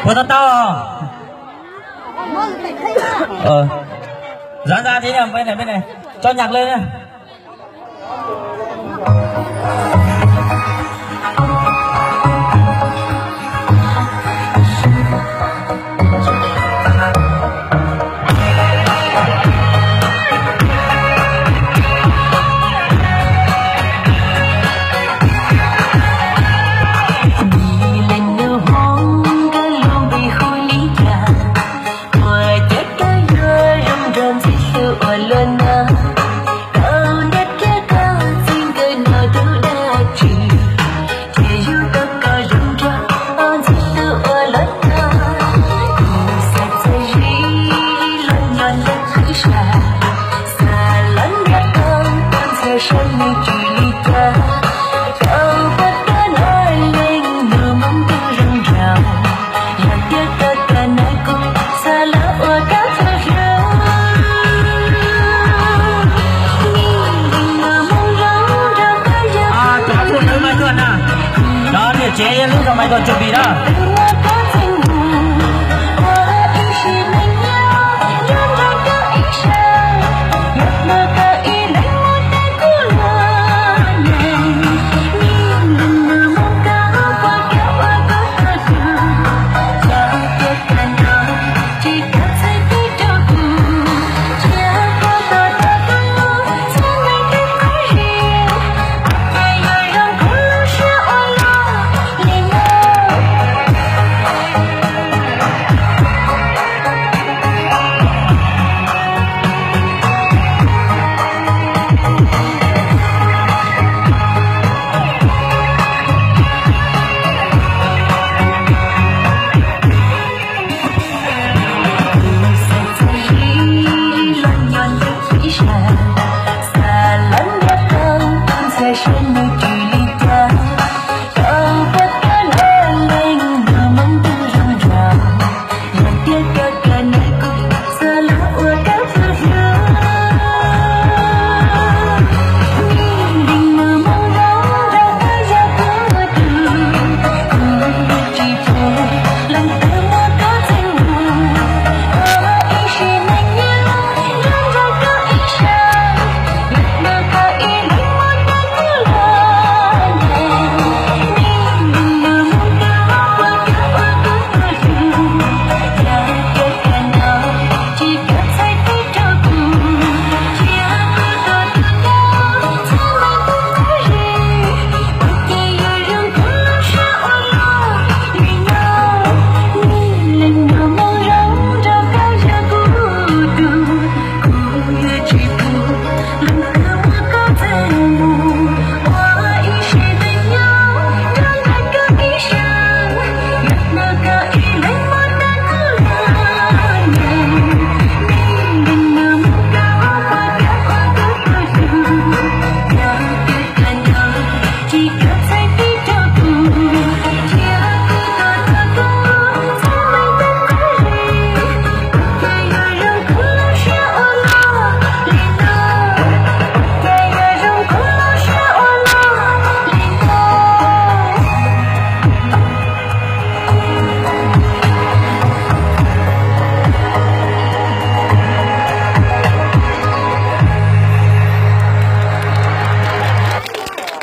Puas tau tau? Zab zab thiab, peb ne, peb ne, tso nhạc lên nha. Cov niam tsev lub rau maiv ko tsuas pis na.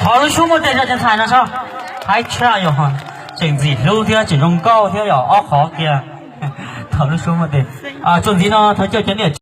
Thov lub suab muaj tes rau cov ntxhais no soj. Haib tshaj yog tseem ntxim hlub thiab tseem zoo nkauj thiab yog ob qhov kiag. Thov lub suab muaj tes. Txuas ntxiv no thov caw cov niam